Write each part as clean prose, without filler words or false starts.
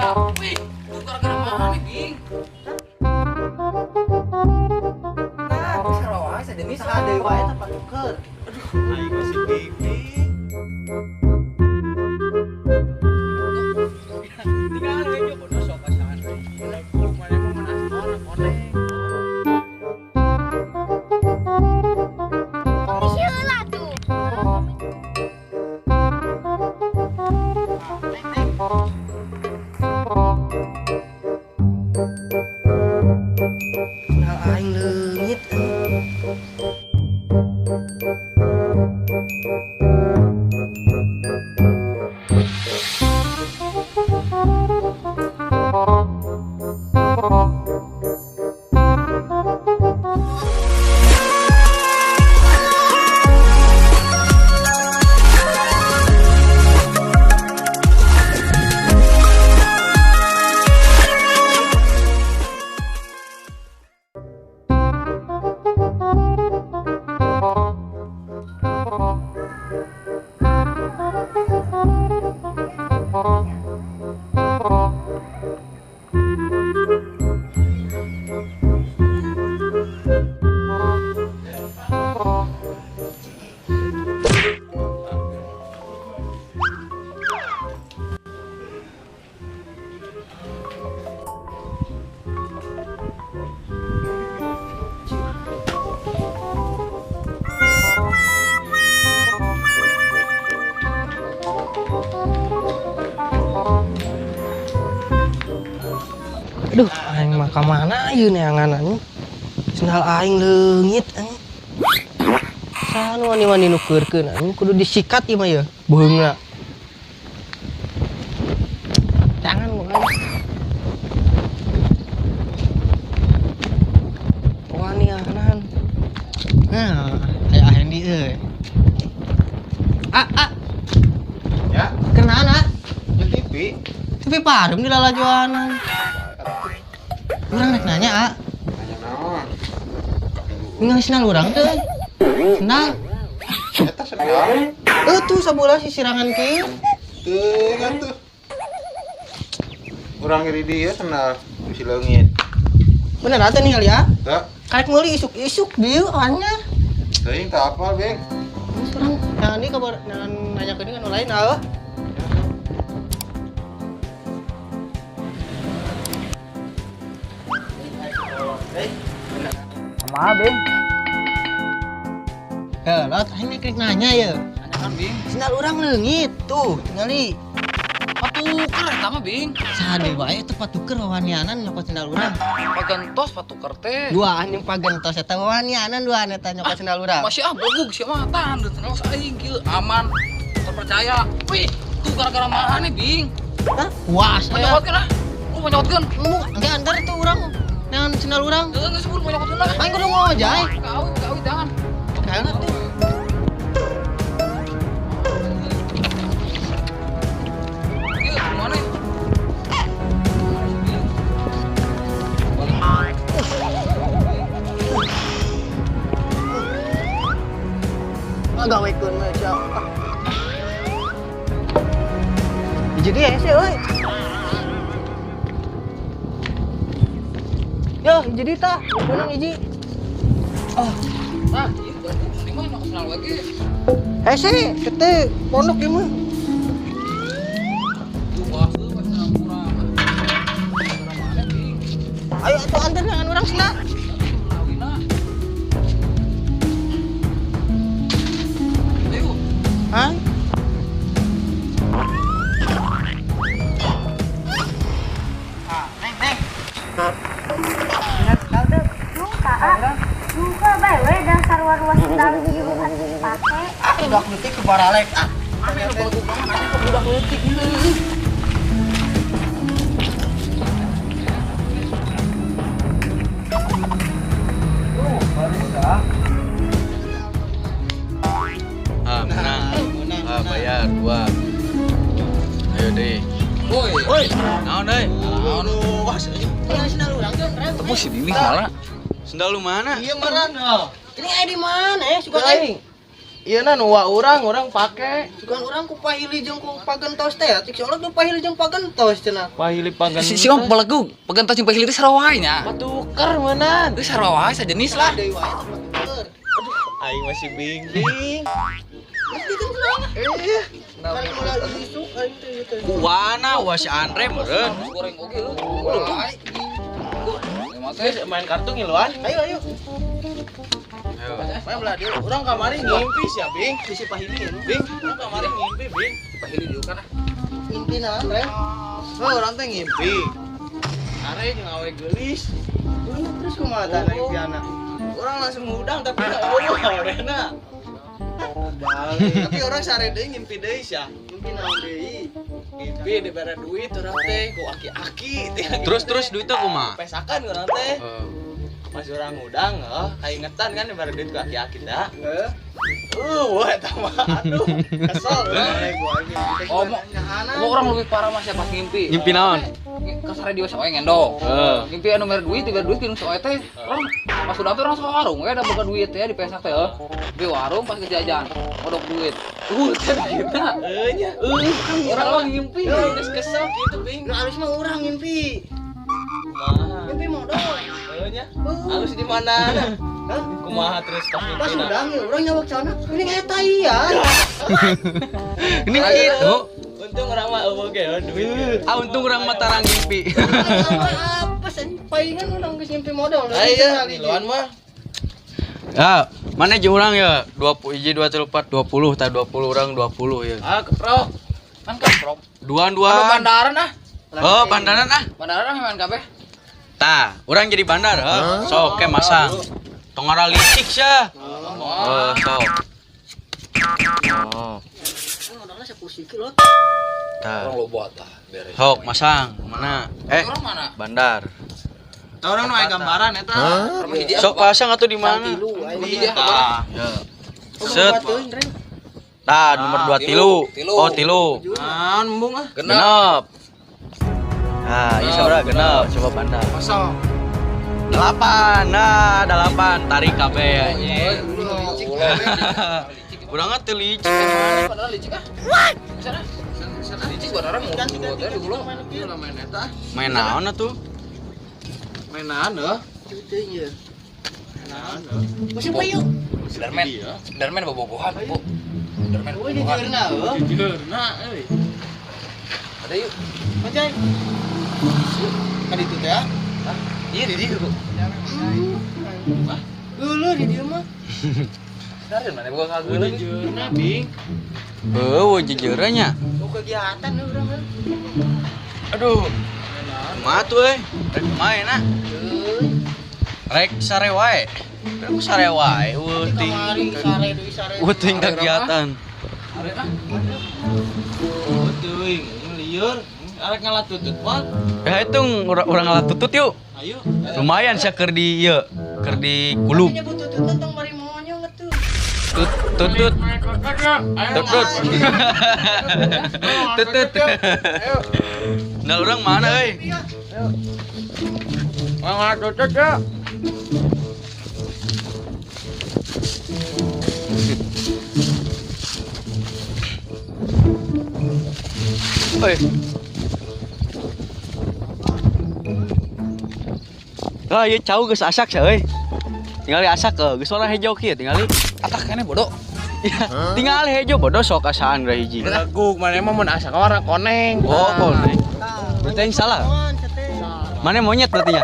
Wih, tuh gara-gara mana nih, Bing? Nah, Salah wae saya bisa ada wae teh patuker. Aing masih bing. Tinggal aja bodoh sok asan. Mana mau menang orang koneng. Heula tuh. Sendal aing leungit. Aduh, aing mah ka mana ieu neangan anjing? Sendal aing leungit anjing. Saha nu wani-wani nukeurkeun anjing, kudu disikat ieu mah ye beuheungna. Jangan bukan. Wanianan. Nah, aya Hendi euy. Ah, ah, Ya, kenaan ah. ya TV. TV parum di lalajoanan. Urang rek nanya, ah. Nanya naon? Ningali sendal urang teh. Sendal. Eta sendal. Eh tuh sabola sisirangan kieu. Teu atuh. Urang ngiri dieu sendal bisi leungit. Bener atuh ningali ah. Teu, Karek meuli isuk-isuk dieu anya. teuing teu apal, Bing. Terus urang jangan di kabar jangan nanya ke dia kan lain ah. Sama, Bing. Ya, lot aing rek nanya ya. Nanya kan, Bing. Sendal urang leungit tuh, tingali. Patuker eta mah, Bing. Saha deui wae teu patuker wawanianan nyokot sendal urang. Pagentos patuker teh. Dua anjing pagentos eta wawanianan duaan eta nyokot sendal urang. Masih ah bogug sia mah tahan deui sendal aing kieu aman. Terpercaya. Wih, tuh gara-gara mana nih, Bing? Hah? Puas aya. Menyokotkeun ah. Lu menyokotkeun. Ngomong engke antar tuh urang neangan sendal urang. Heeh, geus buru menyokotkeun lah. Aing kudu ngojay. Kau, kau jangan. Kayaknya tuh. Ieu mana? Ngagawekeun we sia. Jadi ya sih euy. Yo, jadi tah, menang hiji. Nah, ieu bogug di mana kenal lagi. Hese, kete pondok ieu mah. Tuh bahas tuh pas kurang. Gara-gara mana, Bing? Ayo atuh antar dengan urang sina. Lawina. Ayo. Hah? Ah, neng, neng. Duka, ah. Duka bae we dasar warua sendal ieu atuh dipake. Ah, budak leutik ke baralek. Ah, Aneh bogug banget nanya ke budak leutik. Ah, menang. menang. Ah, bayar dua. Ayo deh. Woi. Woi. Naon deui? Naon? Wah, tinggal sendal urang tuh. Tepus si Bibi malah. Sendal lu mana? Iya meureun. Ini aya di mana ya suka aing? Ieu na nu wa urang pake. Sugan urang ku pahili jeung ku pagentos teh. Cik si Olot nu pahili jeung pagentos cenah. Pahili pagentos. Si mah belegug, pagentos jeung pahili teh sarua wae nya. Patukar meunang. Geus sarua wae sajenis lah. Deui wae teh patuker. Aduh, aing masih bingung. Eh, kali mulai isuk aing teh ieu teh. Kuana wa si Andre meureun. Goreng oge lu. Geus main kartu ngiluan. Ayo ayo. Main belah dieu. Urang kamari ngimpi sia, Bing. Bisi pahili ya. Bing, urang kamari ngimpi, Bing. Pahili dieu kan ah. Ngimpi naon, Rem? Oh, urang teh ngimpi. Are jeung awe geulis. Terus kumaha tah ngimpiana? Urang langsung ngudang tapi da eueuh awena. Tapi orang sare deui ngimpi deui sia. Ngimpi naon deui? Ngimpi dibere duit urang teh ku aki-aki. Terus duitnya kumaha? Pesakan urang teh. Pas urang ngudang heuh, kaingetan kan dibere duit ku aki-aki teh. Heeh. Wah eta mah aduh, kesel urang. Oh, mau orang lebih parah mah siapa ngimpi. Ngimpi naon? Kasar dia soe ngendong. Ngimpi anu mere duit, dibere duit tinu soe teh. Urang pas udah teh urang sok warung we da boga duit teh di pesak teh heuh. Di warung pas geus jajan, modok duit. Teh kita. Heuh nya. Urang mah ngimpi. Geus kesel kitu, Bing. Nu alus mah urang ngimpi. Kumaha? Ngimpi modal. Heuh nya. Alus di mana? Hah? Kumaha terus pas Pas ngimpi? udang ya, urang nyawak sana. Ini eta iya. Ini gitu. Untung urang mah eueuh ge duit. Ah untung urang mah tarang ngimpi. Apa sih? Palingan urang geus ngimpi modal. Ayo, ngiluan mah. Ya, mana jeung urang ya? 20 hiji 2 3 4 20 tah 20 urang 20 ya. Ah, keprok. Kan keprok. Duaan Aduh duaan. bandaran ah. Oh, bandaran ah. Bandaran ah main kabeh. Tah, urang jadi bandar heuh. Sok ke masang. Tong ngara licik sia. Oh, sok. Oh. Modalnya sepuluh kilo. Tah. Orang loba tah beres. Sok masang mana? Orang mana? Bandar. Tah urang nu aya gambaran eta. Sok pasang atuh di mana? Tah. Ya. Set. Tah, nomor 2 tilu. Oh, tilu. Naon embung ah. Genep. Nah, ieu sabaraha genep? Coba bandar. Kosong. 8. Nah, 8 tarik kabeh anjing. Urang mah teu licik. Padahal licik ah. Sana. Licik bandaran mau teh di ulo. Main eta. Main naon atuh? Main naon heuh? Cuti nya. Naon heuh? Musim payu. Spiderman. Spiderman bobogohan, Bu. Spiderman Oh, bobogohan. jeurna heuh. Jeurna euy. Ada yuk. Macai. Kan itu teh ah. Iya di dieu, Bu. Wah. Geuleuh di dieu mah. Dari mana boga kageuleuh? Jeurna, Bing. Heueuh jejeurna nya. Oh, kegiatan euy urang heuh. Aduh. Kumaha tuh euy? Rek main ah. Rek sare wae. Rek sare wae eueuh ting. Kamari sare deui sare. Eueuh ting kegiatan. Are ah. Oh, teuing lieur. Arek ngalah tutut mah. Ya itu urang ngalah tutut yuk. Ayo. Lumayan sia keur di ieu, keur di kulub. Nyebut tutut tong mari monyong atuh. Tut tutut. Tutut. Tutut. Nah, urang mana euy? Ngalah tutut ya. Oi. Ah, ieu cau geus asak sia euy. Tingali asak geus warna hejo kieu tingali. Atak kene bodoh. Iya, tingali hejo bodoh sok asaan we hiji. Legug mana mah mun asak warna koneng. Oh, koneng. Berarti yang salah. Mana monyet berarti nya?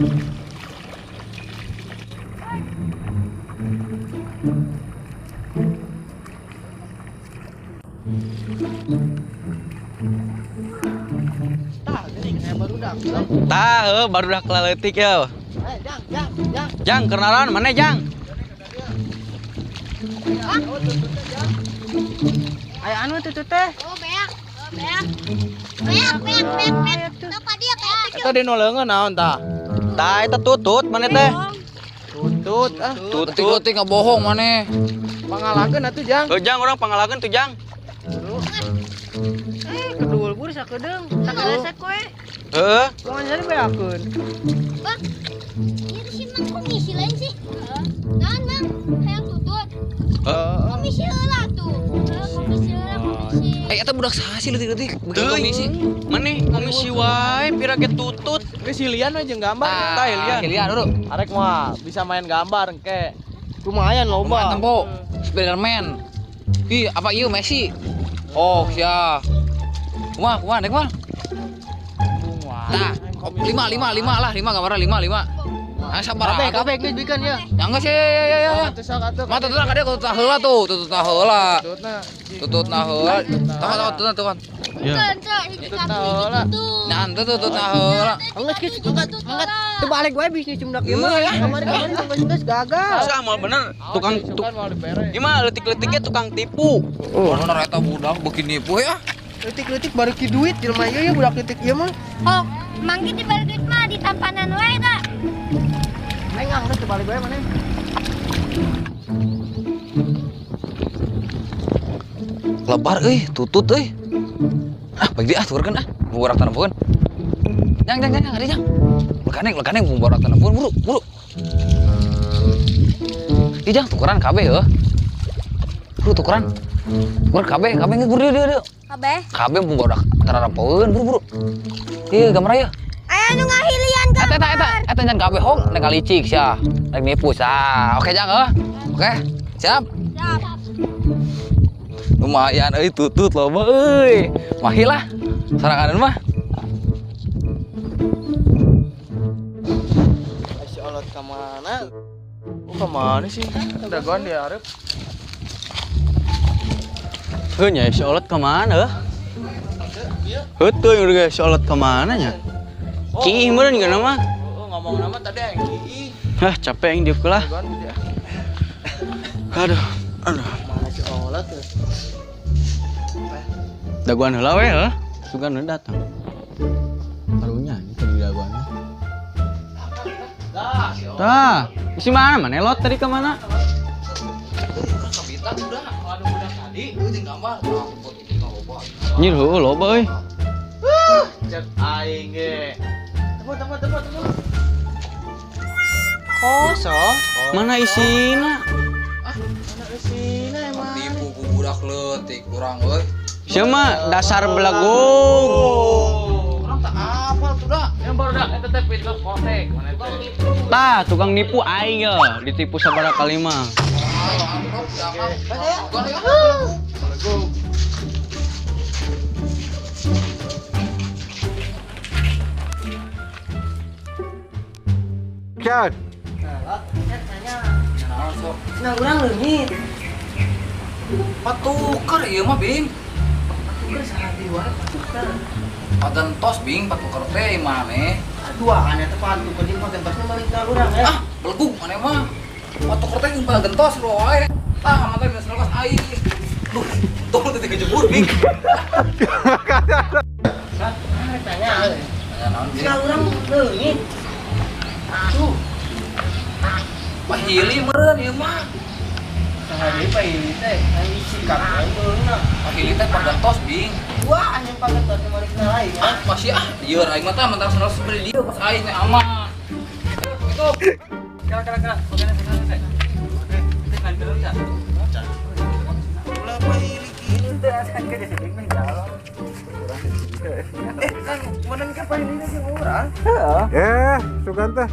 Tah, geuning aya barudak. Tah, heuh barudak laletik ya. Jang, jang, jang. Jang, kenalan mana Jang? Aya anu tutut teh. Oh, beak. Oh, beak. Beak, beak, beak, beak. Tah ka dieu kayak tujuh. Eta dino leungeun naon tah? Tah eta tutut mana teh? Tutut ah. Tutut. Leutik-leutik ngabohong maneh. Pangalakeun atuh Jang. Heuh Jang, urang pangalakeun tuh Jang. Kedul bur sakedeung, sakalesek we. Heeh. Jangan jadi beakeun. Bang. Ieu si Mang komisi lain sih. Naon, Mang? Hayang tutut. Komisi heula tuh. Komisi heula, komisi. Eta budak saha sih leutik-leutik beuki komisi. Maneh komisi wae pira ge tutut. Geus Lian we jeung gambar. Tah Lian. Lian dulu. Arek mah bisa main gambar engke. Lumayan loba. Lumayan tempo. Spiderman. Ih, apa ieu Messi? Oh, sia. Kumaha, kumaha, dek mah. Nah, 5 5 5 lah, 5 gambarnya 5 5. Ah, sabar. Kabeh, kabeh geus bikeun ya. Ya enggak sih, ya ya ya. Mah tututna ka dieu tututna heula tuh, tututna heula. Tututna heula. Tah tah tututna tuh kan. Bukan, Cok, hiji kaki hiji tutut. Nah, tuh tututna heula. Enggeus geus mangkat. Teu balik wae bisnis cumdak ieu mah. Kamari-kamari geus gagal. Susah moal bener tukang gimana leutik-leutiknya tukang tipu. Bener eta budak beuki nipu ya. Leutik-leutik baru ki duit jelema ieu ya budak leutik ieu mah. Oh, mangki dibari duit mah ditampanan wae da. Aing ah geus teu balik wae maneh. Lebar euy, tutut euy. Ah, bagi ah tukerkeun ah. Burak telepon. Jang jang jang jang, jang. Lekaneng burak telepon buru buru. Ih jang tukeran kabeh heuh. Buru tukeran. Tukeran kabeh, kabeh geus buru dieu dieu. Kabeh. Kabeh budak tararapoeun buru buru. Ieu gambar ieu. Aya nu ngahilian gambar. Eta eta eta jangan kabeh hong nek licik sia. Rek nipu sia. Oke jang heuh. Oke, siap. Siap. Lumayan euy tutut loba euy. Mahi lah. Saranganan mah. Si olot ka mana? Oh, ka mana sih? Dagoan di hareup. Heuh nya si olot ka mana heuh? Heuh teuing udah si olot ka mana nya? Kiih meureun geuna mah. Heeh, ngomong nama tadi aing kiih. Hah, capek aing dieu lah. Aduh, aduh. Mana si olot tuh? Dagoan heula we heuh. Sugan heula datang. Karunya ini tadi dagoan. Tah, isi mana mana lot tadi ke mana? Kabita udah. Waduh udah tadi euy jeung gambar. Nyir heueuh loba euy. Cek aing ge. Temu temu temu temu. Kosong. Mana isina? Mana isina emang? Tipu ku budak leutik kurang euy. Sia mah dasar belagung. Urang tak apal tuh dah. Yang baru dah eta teh pintu kotek mana teh. Tah, tukang nipu aing ya, ditipu sabaraha kali mah. Cat. Nah, urang leungit. Patuker ieu mah, Bing. Patuker sahadi wae patuker. Pagentos, Bing, patuker teh maneh. Duaan eta patuker jeung pagentosna balik ka urang ya. Ah, belegug maneh mah. Patuker teh jeung pagentos lu wae. Tah, maneh geus lepas aing. Duh, untung teh kejebur, Bing. Hah, tanya. Tanya naon, Bing? Nah, urang leungit. Tuh. Pahili meureun ieu mah. Sahadi pahili teh, aing sikat wae beulna. Pahili teh pagentos, Bing. Wah, anjing pagentos balik na lain ya. Ah, masih ah, lieur aing mah tah mentang sendal seperti dia pas aing teh aman. Itu. Kala kala kala, bagana sana teh. Teh kan dulu ca. Ulah pahili kieu teh asan ke si Bing mah jalan. Kan menang ka pahili teh jeung urang. Eh, sugan teh.